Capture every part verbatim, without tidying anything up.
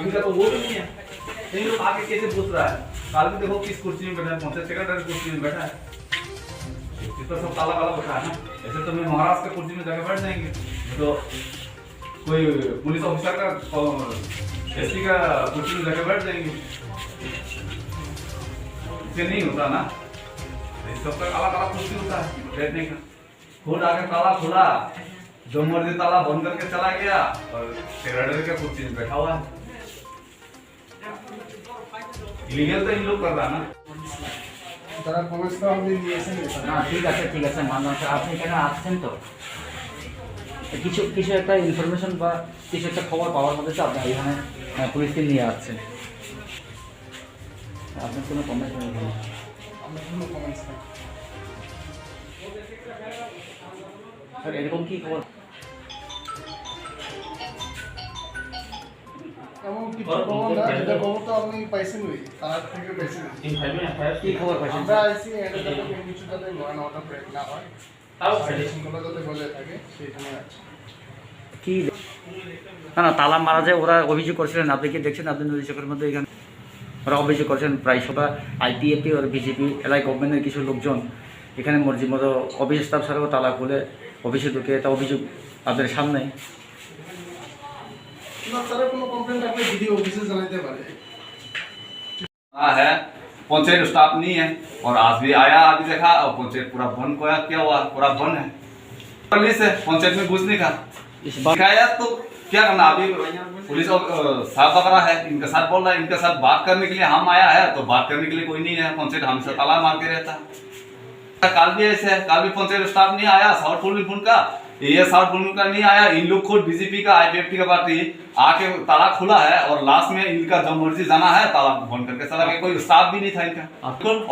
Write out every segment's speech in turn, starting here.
इनका तो वो भी नहीं है। तो ये लोग आके कैसे घुस रहा है? कल भी देखो किस कुर्सी में बैठा है, कौन से सेक्रेटरी कुर्सी में बैठा है। ये तो सब काला काला बैठा है ना। ऐसे तो मैं महाराज के कुर्सी में जाके बैठ जाएंगे। तो कोई पुलिस ऑफिसर का, एसपी का कुर्सी में जाके बैठ जाएंगे। इससे नहीं होता ना। ये सबका अलग अलग कुर्सी होता है बैठने का। खुद आके ताला खुला, जो मर्जी ताला बंद करके चला गया और सेक्रेटरी का कुर्सी में बैठा हुआ है। ইলিগাল তো इन लोग कर रहा है ना। তারা কমেন্টস তো আপনি নিয়েছেন এখানে। না, ঠিক আছে, ঠিক আছে, মানলাম স্যার। আপনি এখানে আসছেন তো? কিছু, কিছু একটা ইনফরমেশন বা কিছু একটা খবর পাওয়ার মধ্যে তো আপনি এখানে, আহ, পুলিশকে নিয়ে আসছেন। আপনার কোনো কমেন্টস নেই এখানে? আমার কোনো কমেন্টস নেই। স্যার, এরকম কি খবর? এমন কিছু খবর না, যেটা খবর তো আপনি পাইছেন ওই, তার থেকে পাইছেন। কি খবর পাইছেন? আমরা আইসি, এটা যাতে কোনো কিছু যাতে নয় নটা ব্রেক না হয়। তাও খালি। শৃঙ্খলা যাতে বজায় থাকে, সেই জন্য আছি। কি? না, না, তালা মারা যায়, ওরা অভিযোগ করছিলেন, আপনি কি দেখছেন? আপনি নিউজ চোখের মধ্যে এখানে ওরা অভিযোগ করছেন, প্রায় সবাই আইপিএফটি আর বিজেপি এলাকায় গভর্নমেন্টের কিছু লোকজন এখানে মর্জি মতো অফিস স্টাফ ছাড়াও তালা খুলে অফিসে ঢুকে, এটা অভিযোগ আপনাদের সামনে। না, তারা কোনো কমপ্লেন রাখলে বিডিও অফিসে জানাইতে পারে। हाँ है, पंचायत स्टाफ नहीं है। और आज भी आया, अभी देखा, और पंचायत पूरा बंद, कोया क्या हुआ, पूरा बंद है। पुलिस है, पंचायत में घुस नहीं था। इस बार शिकायत तो क्या करना, अभी पुलिस और, अ, साहब वगैरह है, इनके साथ बोल रहा है, इनके साथ बात करने के लिए हम आया है, तो बात करने के लिए कोई नहीं है। पंचायत हमेशा ताला मार के रहता है। कल भी ऐसे है, कल भी पंचायत स्टाफ नहीं आया, साउथ पुलिंग पुन का, ये साउथ पुलिंग का नहीं आया। इन लोग खुद बीजेपी का, आईपीएफटी का पार्टी आके ताला खुला है और लास्ट में इनका जो मर्जी जाना है, ताला बंद करके चला गया। कोई स्टाफ भी नहीं था इनका।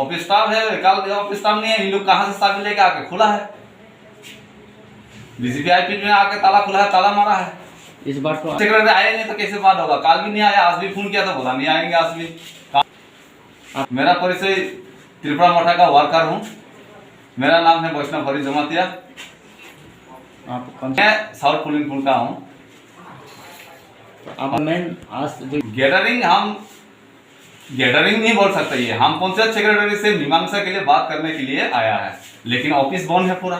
ऑफिस स्टाफ है, कल ऑफिस स्टाफ नहीं है, इन लोग कहाँ से चाबी लेके आके खुला है? बीजेपी आईपीएफटी में आके ताला खुला है, ताला मारा है। इस बार तो सेक्रेटरी आए नहीं तो कैसे बात होगा? कल भी नहीं आया, आज भी फोन किया था, बोला नहीं आएंगे आज भी। मेरा परिचय त्रिपुरा मोर्चा का वर्कर हूँ। मेरा नाम है वैष्णव हरि जमातिया। आप कौन? मैं साउथ पुलिंग पुल का हूँ। तो आप मेन आज जो गैदरिंग, हम गैदरिंग नहीं बोल सकते, ये हम पंचायत सेक्रेटरी से मीमांसा के लिए बात करने के लिए आया है, लेकिन ऑफिस बंद है पूरा।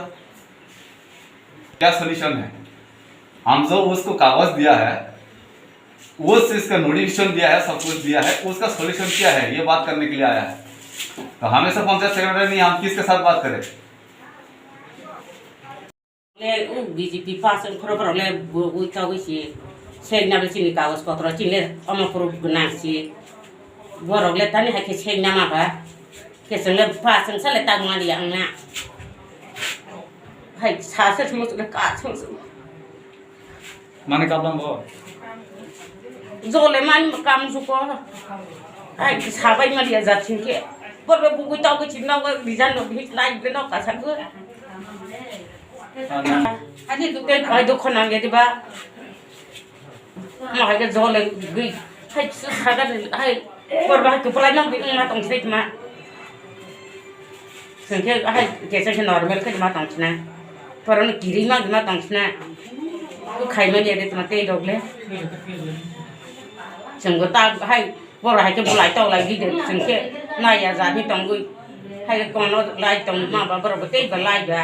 क्या सॉल्यूशन है? हम जो उसको कागज दिया है, उस चीज का नोटिफिकेशन दिया है, सब कुछ दिया है, उसका सॉल्यूशन क्या है, ये बात करने के लिए आया है। तो हमेशा पंचायत सेक्रेटरी नहीं, हम किसके साथ बात करें? Le, u B J P person khoro borok le bo ui ka ui si sek na bai chini kagoj potro chini le omo phuru gwnang si. Borok le tani hai khe sek na ma ba. Keseng le person sa le tang ma liya ang na. Hai sa se sumo le ka sumo. Mane kablam bo? Jole man kam suko. Ai, sabai mali ya jat singke. Bor be bugui tau ke chimna go bijan no bihik lai be no kasak go. Ani tu te ai do khona nge diba. Mo hai ke jole gui. Hai saga hai. Bor ba ke pulai no bi ma tong sik ma. Sengke hai kesa khe normal khe ma tong sina. Poroni kiri ma ma tong sina. Ko khai ma de tma tei dog le. Sengko ta hai bor hai khe bulai tong lai di de sengke nai ya jani tong gui. Hai kono lai tong ma ba bor tei ba lai ba.